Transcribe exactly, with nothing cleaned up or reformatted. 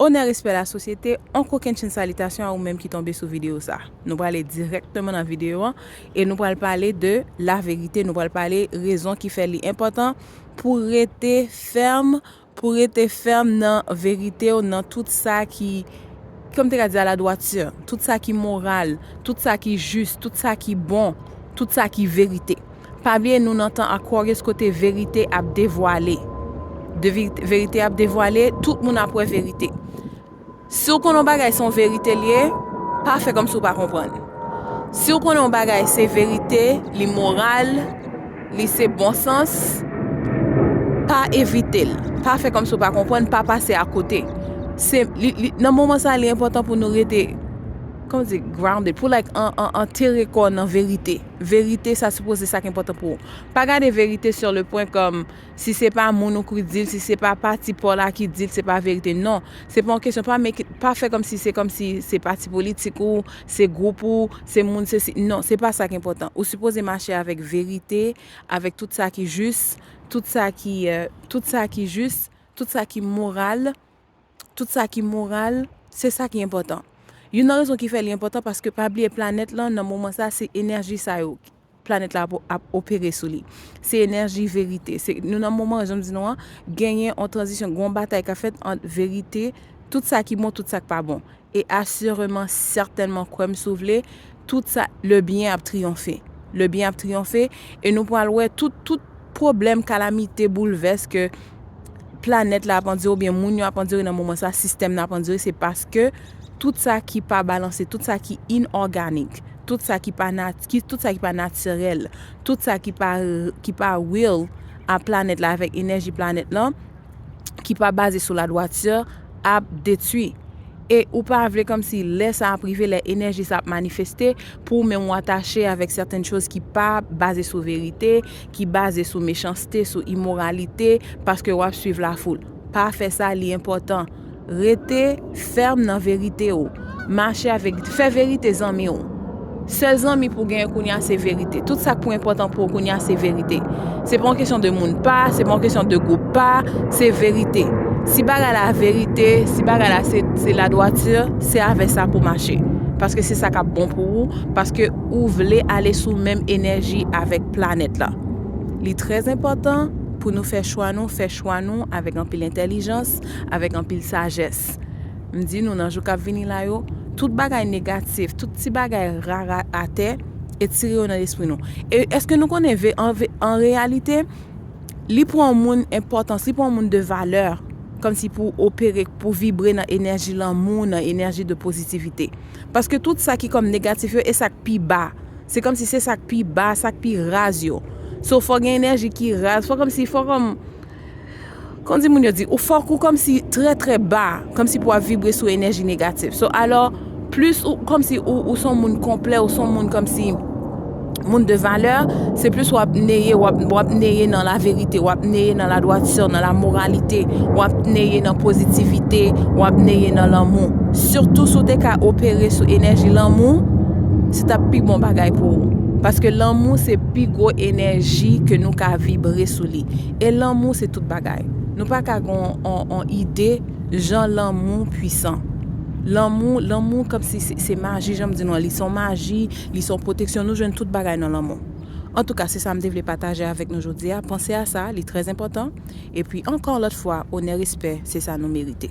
Onè, respè, lasosyete, on kokennchenn salitasyon a ou menm ki tonbe sou videyo sa. Nou prale dirèkteman nan videyo an e nou pral pale de laverite, nou pral pale rezon ki fè li enpòtan pou rete fèm, pou rete fèm nan verite w, nan tout sa ki, kòm te ka di, a la dwati, tout sa ki moral, tout sa ki jis, tout sa ki bon, tout sa ki verite. Pa bliye nou nan tan Aquarius kote verite ap devwale. De verite, verite ap devwale, tout moun ap wè verite. Si w konnen yon bagay se yon verite l ye, pa fè kòmsi w pa konprann. Si w konnen yon bagay se verite, li moral, li se bon sans, pa evite l. Pa fè kòmsi w pa konprann, pa pase akote. Se, li, li, nan moman sa, li enpòtan pou nou rete, kòman di, grounded, pou, like, an, an, antere kò w nan verite. Verite, sa sipoze sa ki enpòtan pou ou. Pa gade verite sur le point kòm si se pa moun ou ki di l, si se pa pati pa w la ki di l, se pa verite. Non, se pa yon kesyon, pa make it, pa fè kòmsi se kòmsi se pati politik ou, se gwoup ou, se moun, se si. Non, se pa sa ki enpòtan. Ou sipoze mache avèk verite, avèk tout sa ki jis, tout sa ki, euh, tout sa ki jis, tout sa ki moral, tout sa ki moral, se sa ki enpòtan. Youn nan rezon ki fè li enpòtan, paske pa bliye planèt lan, nan moman sa, se enèji sa yo planèt la ap, ap opere sou li. Se enèji verite. Se, nou nan moman, jan m di nou an, genyen yon tranzisyon, gen yon batay k ap fèt ant verite, tout sa ki bon, tout sa k pa bon. E asireman, sètènman, kwè m si w vle, tout sa, le byen ap triyonfe. Le byen ap triyonfe, e nou pral wè tout, tout pwoblèm, kalamite, boulvès ke planèt la ap andire oubyen moun yo ap andire nan moman sa, sistèm nan ap andire, se paske tout sa ki pa balanse, tout sa ki inòganik, tout sa ki pa nat-, ki, tout sa ki pa natirèl, tout sa ki pa, ki pa real a planèt la avèk enèji planèt lan, ki pa baze sou ladwati, ap detwi. E ou pa vle kòmsi lè sa ap rive, lè enèji sa ap manifeste, pou ou menm ou atache avèk sètèn choz ki pa baze sou verite, ki baze sou mechanste, sou imoralite, paske w ap swiv lafoul. Pa fè sa, li enpòtan. Rete fèm nan verite w. Mache avèk, fè verite zanmi w. Sèl zanmi pou w genyen kounye a se verite. Tout sa k pou enpòtan pou w kounye a se verite. Se pa yon kesyon de moun pa, se pa yon kesyon de gwoup pa, se verite. Si bagay la verite, si bagay la se, se ladwati, se avè sa pou w mache. Paske se sa k ap bon pou ou, paske ou vle ale sou menm enèji avèk planèt la. Li trè enpòtan pou nou fè chwa nou, fè chwa nou avèk anpil entèlijans, avèk anpil sajès. M di nou nan jou k ap vini la yo, tout bagay negatif, tout ti bagay rara atè, etire yo nan lespri nou. E èske nou konnen ve-, an ve-, an reyalite, li pou yon moun enpòtans, li pou yon moun de valè, kòmsi pou opere, pou vibre nan enèji lanmou, nan enèji de pozitivite. Paske tout sa ki kòm negatif yo, e sa k pi ba. Se kòmsi se sa k pi ba, sa k pi raz yo. So, fò gen enèji ki raz, fò kòmsi, fò kòm, kòmsi moun yo di, ou fòk ou kòmsi trè, trè ba, kòmsi pou w ap vibre sou enèji negatif. So, alò, plis ou, kòmsi ou, ou se yon moun konplè, ou se yon moun kòmsi moun de valè, se plis w ap neye, w ap, w ap neye nan laverite, w ap neye nan ladwati, nan lamoralite, w ap neye nan pozitivite, w ap neye nan lanmou. Sitou si w te ka opere sou enèji lanmou, se t ap pi bon bagay pou ou. Paske lanmou se pi gwo enèji ke nou ka vibre sou li. E lanmou se tout bagay. Nou pa ka gen yon, yon, yon ide jan lanmou pwisan. Lanmou, lanmou kòmsi se, se maji, jan m di nou an, li se yon maji, li se yon pwoteksyon, nou jwenn tout bagay nan lanmou. Antouka, se sa m te vle pataje avèk nou jodi a. Panse a sa, li trè enpòtan. Epi ankò lòt fwa, onè, respè, se sa nou merite.